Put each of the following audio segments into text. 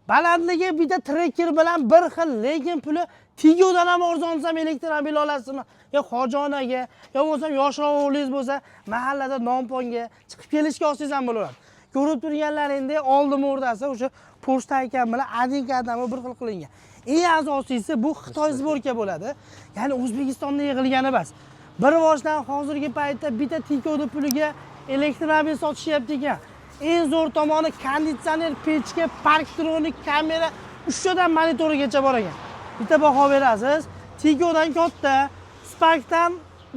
Balandligi bitta Tracker bilan bir xil, lekin puli Tigo'dan ham arzon desam, elektromobil olasizmi? Yo hoji, yo bo'lmasam yoshroq o'g'lingiz bo'lsa, mahallada nonponga chiqib kelishga olsangiz ham bo'laveradi. Ko'rib turganlaringdek, oldi murdasi o'sha Porsche Taycan bilan один к одному bir xil qilingan. Eng asosiysi, bu Xitoy сборка bo'ladi. Ya'ni O'zbekistonda yig'ilgani emas. Bir boshdan hozirgi paytda bitta Tigoni puliga elektromobil sotishyapti ekan. Eng zo'r tomoni, konditsioner, pechka, парктроник, kamera, uchtadan monitorigacha bor ekan. Bitta baho berasiz. Tigodan katta, Sparkdan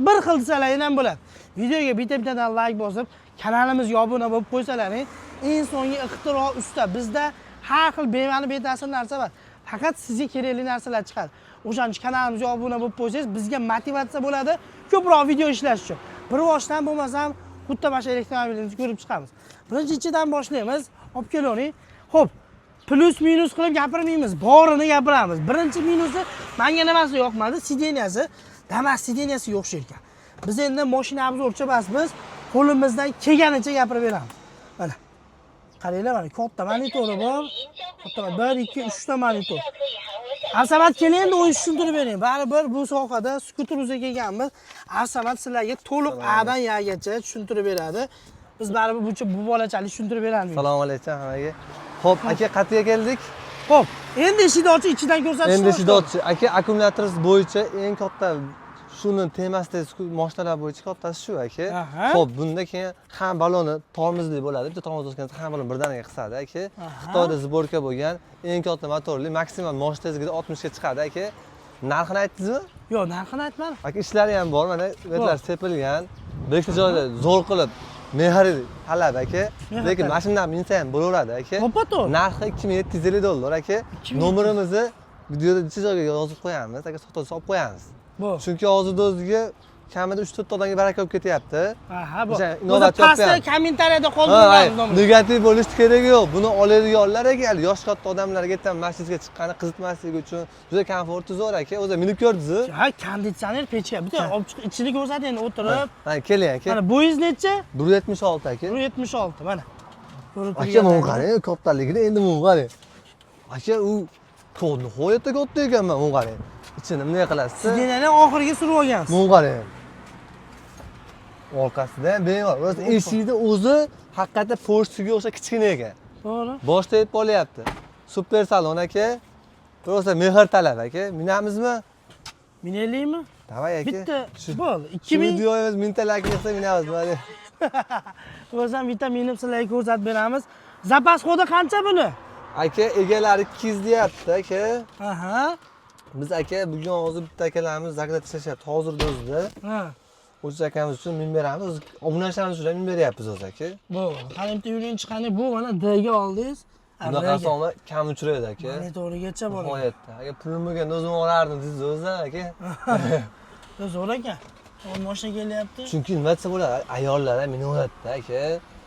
bir xil desalar ham bo'ladi. Videoga bitta bittadan like bosib, kanalimizga obuna bo'lib qo'ysalaring, eng so'nggi ixtiro usta. Bizda har xil bema'ni beta'sir narsa bor. Faqat sizga kerakli narsalar chiqadi. O'shaning uchun kanalimizga obuna bo'lib qo'ysangiz, bizga motivatsiya bo'ladi ko'proq video ishlash uchun. Bir boshdan bo'lmasam, xuddi mana shu elektromobilimizni ko'rib chiqamiz. Birinchi ichidan boshlaymiz. Olib kelavering. Xo'p, плюс минус qilib gapirmaymiz, borini gapiramiz. Birinchi minusi, menga nimasi yoqmadi? Сиденья si, Damas сиденья siga o'xshar ekan. Biz endi mashina обзор chi emasmiz, qo'limizdan kelganicha gapirib beramiz. Mana. Qaranglar, mana katta monitori bor. Katta 1, 2, 3 ta monitor. Asamat, keling, endi o'yin tushuntirib bering. Baribir bu sohada skuter uza kelganmiz. Asamat sizlarga to'liq A'dan Yagacha tushuntirib beradi. Biz baribir buncha bu bolachalik tushuntirib berolmaymiz. Assalomu alaykum hammaga. Xo'p, aka, qayerga keldik? Xo'p, endi eshikni ochib, ichidan ko'rsatishni Endi boshlaymiz. eshikni ochish. Aka, akkumulyator bo'yicha eng katta, shuni temasidagi mashinalar bo'yicha kattasi shu, aka. Xo'p, bunda keyin ham baloni tormozli bo'ladi. Bitta tormoz bosganda ham balon birdaniga qisadi, aka. Xitoyda сборка bo'lgan, eng katta motorli, maksimal mosh tezligida 60 ga chiqadi, aka. Narxini aytdingizmi? Yo'q, narxini aytmadim. Aka, ishlari ham bor, mana betlar sepilgan. Bir ikkita joyda zo'r qilib mehr talab, aka. Mehr Lekin talab. mana shundan minsa ham bo'laveradi, aka. To'ppa-to'g'ri. Narxi 2750 dollar, aka. 2700. Nomerimizni videoda necha joyga yozib qo'yamiz, aka, sotib olib qo'yamiz. Bu. Chunki hozirda o'ziga kamida 3-4 odamga baraka bo'lib ketyapti. Aha, bu. O'sha O'zi innovatsion pastda ham. Kommentariyada Ha, qoldiramiz nomerni. Negativ bo'lish keragi yo'q. Buni oladiganlar, aka, hali yosh katta odamlarga aytaman, masjidga chiqqani qizitmasligi uchun juda komforti zo'r, aka. O'zi minib ko'rdingiz? Ha, konditsioner, pechka. Bitta olib chiqib, ichini ko'rsat endi o'tirib. Ha, keling, aka. Mana, bo'yingiz necha? 176, aka. 176, mana. Ko'rib Aka, mana turganingizdek. Qarang, kattaligini endi mana qarang. Aka, u nihoyatda katta ekan, mana qarang. Ichini bunday qilasiz. Сиденья ni oxiriga surib olgansiz. Mana qarang. Orqasida ham bemalol. O'zi eshikni o'zi haqiqatda Porsche'ga o'xshab kichkina ekan. To'g'ri. Boshda yetib olyapti. Super salon, aka. Просто mehr talab, aka. Minamizmi? Minaylikmi? Давай, aka. Bitta Shu bo'ldi. shu 2000 videomiz 1000 ta layk yig'sa, minamiz. Mana. Bo'lsam bitta minib sizlarga ko'rsatib beramiz. Запас ход i qancha buni? Aka, egalari 200 deyapti, aka. Biz, aka, bugun hozir bitta akalarimiz заказать tashlashyapti hozirda o'zida. O'sha akamiz uchun min beramiz. O'zi obunachilarimiz uchun ham min beryapmiz o'zi, aka. Bu. Qani, bitta yuring, chiqani bu mana D ga oldingiz. Ha, Bunaqa R ga. sonlar kam uchraydi, aka. Monitorigacha bor. Nihoyatda. Aka, pulim bo'lganda o'zim olardim sizni o'zidan, aka. Zo'r ekan. O, mashina kelyapti. Chunki nima desa bo'ladi, ayollar ham minaveradi, aka.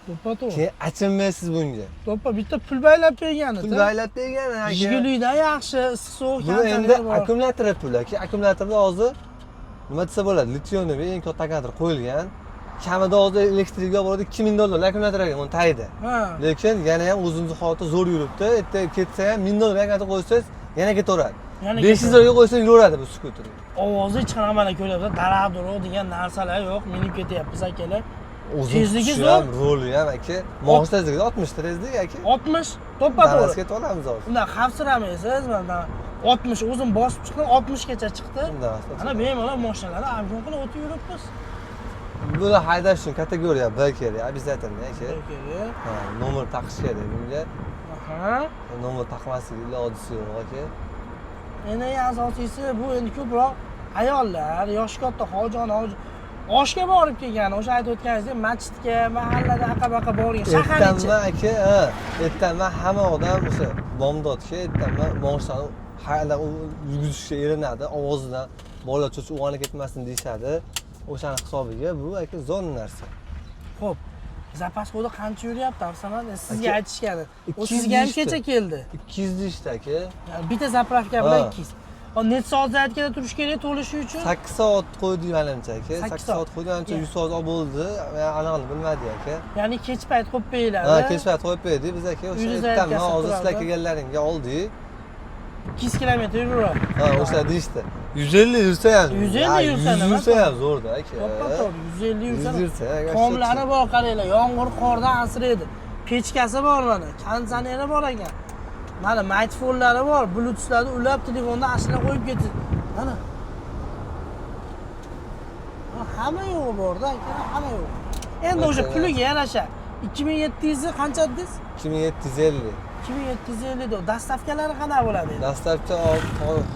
To'ppa to'g'ri. Keyin achinmaysiz bunga. To'ppa bitta pul baylab bergani. Pul baylab bergan, aka. Jigulidan yaxshi, issiq sovuq Buni endi konditsioner bor. Akkumulyatori pul, aka. Akkumulyatorda hozir nima desa bo'ladi, литий-ионный eng katta akkumulyator qo'yilgan. Kamida hozir elektrikga boradi 2000 dollar akkumulyator ekan uni tagida. Lekin yana ham o'zimizni holatda zo'r yuribdi. Erta ketsa ham 1000 dollar akkumulyator qo'ysangiz, yana ketaveradi. Yana 500 dollarga qo'ysangiz, yuraveradi bu skuter. Ovozi hech qanaqa, mana ko'ryapsiz, daraq duruq degan narsalar yo'q. Minib ketyapmiz, akalar. O'zini Tezligi tutishi zo'r. ham, ruli ham, aka. Mosh tezligi 60 ta tezlik, aka. 60, to'ppa to'g'ri. Damasga ketib olamiz hozir. Undan xavfsiramaysiz. Mana, 60 o'zim bosib chiqdim, 60 gacha chiqdi. Damasga. Mana, bemalol mashinalarni обгон qilib o'tib yuribmiz. Buni haydash uchun kategoriya B kerak, обязательно, aka. Kerak. Ha, nomer taqish kerak bunga. Nomer taqmaslik ilojisi yo'q, aka. Endi eng asosiysi, bu endi ko'proq ayollar, yoshi katta hoji hoji oshga borib kelgan, o'sha aytib o'tganingizdek, masjidga, mahallada aqa baqa borgan, shahar ichi. Ertanman, aka, ha, ertanman hamma odam o'sha bomdodga ertanman moshinani hayda yurgizishga erinadi, ovozidan bola cho'chib uyg'onib ketmasin deyishadi. O'shani hisobiga bu, aka, zo'r narsa. Xo'p, запас ход i qancha yuryapti, Afsamat? Sizga Aka, aytishgani. U 200 sizga ham deyishdi. kecha keldi. 200 deyishdi, aka. Yani bitta заправка bilan Ha. 200. Necha soat zaryadkada turish kerak to'lishi uchun? 8 soat qo'ydik manimcha aka. 8 8 soat qo'ydik, manimcha Ya. 100 soat olib bo'ldi. Men anig'ini bilmadik aka. Ya'ni kech payt qo'yib qo'yiladi. Ha, kech payt qo'yib qo'ydik biz aka. O'sha Uyda ertaman zaryadkasi hozir sizlar turadi. kelganlaringga oldik. 200 kilometr yuraveradi. Ha, o'sha deyishdi. 150 yursa ham. 150 Ha, yursa 100 nima? Yursa ham zo'rda aka. To'ppa-to'g'ri, 150 yursa. 100 yursa, aka, Tomlari bor, qaranglar, yomg'ir qordan asraydi. Pechkasi bor mana, konditsioneri bor ekan. Mana magnitofonlari bor, bluetoothlarni ulab telefonda ashula qo'yib ketdi. Mana. Ha, hamma yo'g'i borda aka, hamma yo'g'i. Endi o'sha Aka. Puliga yarasha 2700 ni qancha dedingiz? 2750. 2750 do. Доставка lari qanaqa bo'ladi endi? Доставка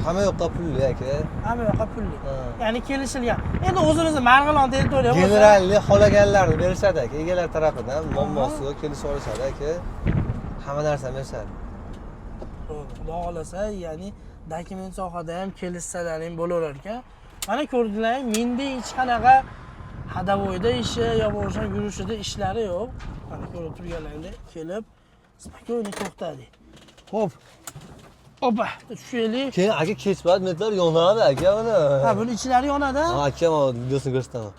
hamma yoqqa pulli aka. Hamma yoqqa pulli. Ha. Ya'ni kelishilgan. Endi o'zimizni Marg'ilon territoriya bo'lsa, Generalli xohlaganlarni berishadi aka, egalar tarafidan muammosi yo'q, kelishib olishadi aka. Hamma narsani berishadi. Xudo xohlasa, ya'ni dokument sohada ham kelishsalaring bo'laverar ekan. Mana ko'rdinglar, menda hech qanaqa ходовой da ishi yo bo'lmasa yurishida ishlari yo'q. Mana ko'rib turganlaringdek kelib спокойно to'xtadik. Xo'p. Opa, tushaylik. Keyin aka, kech payt metlar yonadi aka buni. Ha, buni ichlari yonadi. Ha, aka, mana videosini ko'rsataman.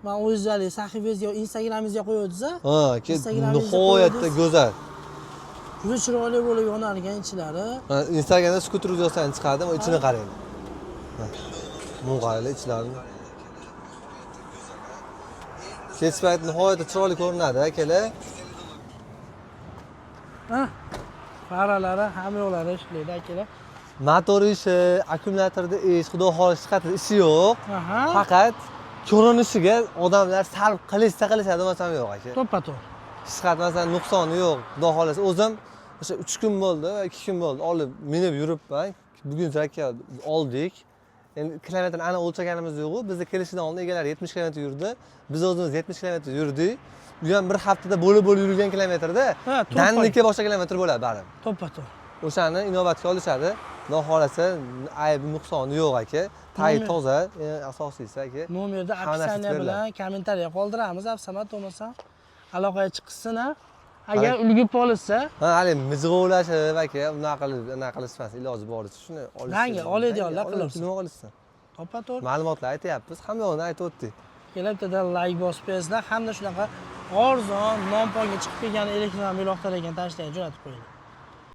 Man o'zingizlarning sahifangizga, Instagramingizga qo'yuvdingiz. Ha, aka, Instagramingizda nihoyatda qo'ydingiz. Go'zal. Juda chiroyli bo'lib yonar ekan ichlari. Ha, Instagramda skuter videosidan chiqardim, ichini qarang. Ha, buni qaranglar ichlarini. Kech payt nihoyatda chiroyli ko'rinadi akalar. Ha. Faralari, hamma yoqlari ishlaydi akalar. Motor ishi, akkumulyatorda ish, xudo xohlasa chiqadi, ishi yo'q. Faqat ko'rinishiga odamlar sarf qilishsa qilishadi, bo'lmasam yo'q aka. To'ppa-to'g'ri. Hech qanaqa masalan nuqsoni yo'q. Xudo xohlasa o'zim o'sha 3 kun bo'ldi, 2 kun bo'ldi, olib minib yuribman. Bugun aka oldik. Endi kilometrni aniq o'lchaganimiz yo'q. Bizni kelishidan oldin egalari 70 kilometr yurdi. Biz o'zimiz 70 kilometr yurdik. U ham bir haftada bo'lib bo'lib yurgan kilometrda. Ha, to'ppa. Danniki boshqa kilometr bo'ladi baribir. To'ppa-to'g'ri. O'shani inobatga olishadi. Xudo xohlasa aybi nuqsoni yo'q aka. Tayi toza, eng asosiysi aka. Nomerda Hamma narsasi описание beriladi. Bilan kommentariya qoldiramiz. Absamat bo'lmasa aloqaga chiqishsin ha. Agar ulgurib olishsa, Ha, hali mijg'ovlashib aka, unaqa qilib, anaqa qilishmas, iloji boricha shuni olish. Rangi oladiganlar qilaversin. Nima qilishsin? To'ppa-to'g'ri. Ma'lumotlar aytyapmiz, hamma yoqni aytib o'tdik. Kelib bittadan layk bosib qo'yasizlar hamda shunaqa arzon non-ponga chiqib kelgan elektromobil axtar ekan tanishlarga jo'natib qo'yinglar.